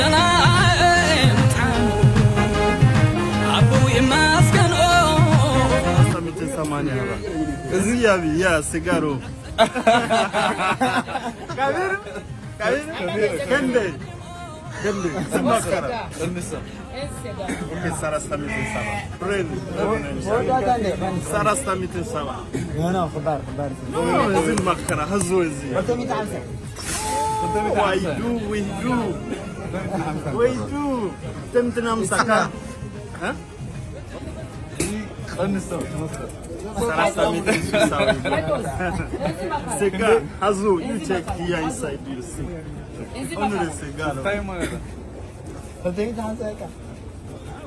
ደህና እምጣ ኣቦው ይመስገን። ኦ። ሰላሳ ሚእትን ሰማንያ ብር። እዚ ያቢ፣ ያ፣ ስጋሮ። ካቢር? ካቢር? ከንደይ? ከንደይ? ዝመከረ? ኦኬ፣ ሰላሳ ሚእትን ሰባ። ብሬን፣ ሰላሳ ሚእትን ሰባ። ኖ፣ ኖ፣ ክባር፣ ክባር። ኖ፣ እዚ መከረ፣ ህዝቡ እዚ። ክልተ ሚእቲ ሓምሳ። Why do we do? We do. ክልተ ሚእትን ሓምሳ። እ? ሰላሳ ሚእትን ስልሳ ወይ። ስጋ፣ ሃዙ፣ you check here inside, you see. Only ስጋ ነው።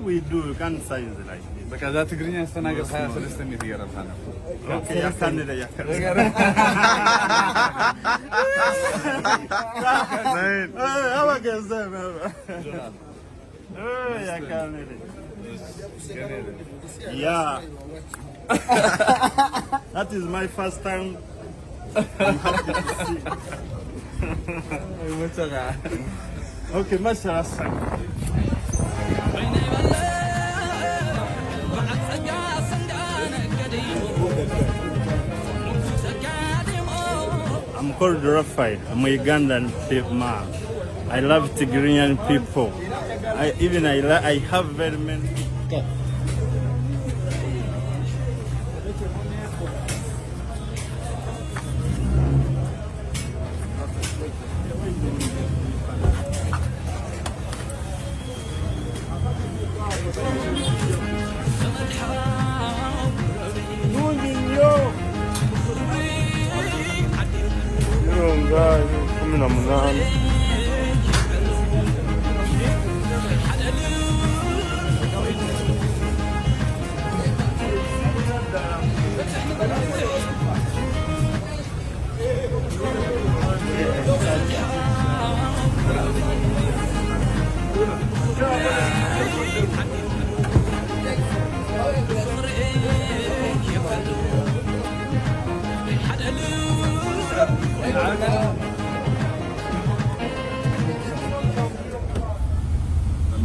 We do, you can't size like this. በቃ እዛ ትግርኛ ዝተናገር ሃያ ሰለስተ ሚእቲ ገረብካ ነው። ኦኬ፣ ያካንደ፣ ያካንደ። Hey, have a good time, man. Hey, I can't really. Yeah. That is my first time. I'm happy to see. Okay, mashallah. I'm called Rafael. I'm a Ugandan pe- man. I love Tigrian people. I even I, li- I have very many. Yo, guys, kumi na munane.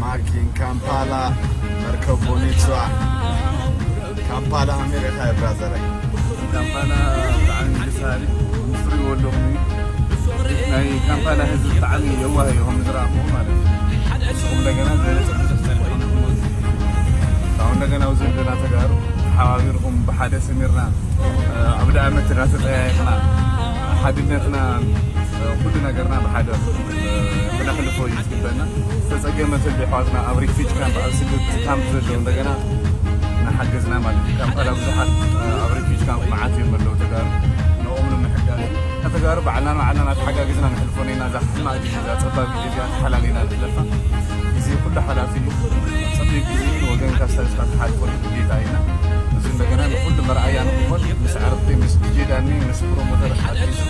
ማኪን ካምፓላ መርከብ ቦኒትሷ። ካምፓላ ከመይ ርኢኻ ብራዘረይ? ካምፓላ ብጣዕሚ ደስ በሃሊ ምስ ትሪእዎ ኣለኹም እዩ። ናይ ካምፓላ ህዝቢ ብጣዕሚ የዋህ እዩ ከም ዝረኣኹዎ ማለት እዩ። ንስኹም እንደገና ዝበለጸ ብዙሕ ጸኒሕኩም ኢኹም። ካብኡ እንደገና ኣብዚ ዘለና ተጋሩ ተሓባቢርኩም ብሓደ ሰሚርና ኣብ ደኣመት እናተጠያየቕና ሓድነትና ኩሉ ነገርና ብሓደ ክነሕልፎ እዩ ዝግበና። ዝተጸገመ ተሎ ኣሕዋትና ኣብ ሪፊጅ ካምፕ ኣብ ስደት ካምፕ ዘለዉ እንደገና እናሓገዝና ማለት እዩ። ካምፓላ ብዙሓት ኣብ ሪፊጅ ካምፕ መዓት እዮም ኣለዉ ተጋሩ ንኦም ንምሕጋዝ ተጋሩ ባዕልና ንባዕልና እናተሓጋገዝና ነሕልፎ ነይና እዛ ሕማቕ ግዜ እዛ ጸባብ ግዜ እዚኣ ተሓላሊና ንሕለፋ። ግዜ ኩሉ ሓላፊ እዩ። ጸቢብ ግዜ ግን ወገንካ ስለ ዝኻ ትሓልፎ ግዴታ ኢና። እዚ እንደገና ንኩሉ መርኣያ ንክኾን ምስ ዓርክቲ ምስ ዲጄ ዳኒ ምስ ፕሮሞተር ሓዲሱ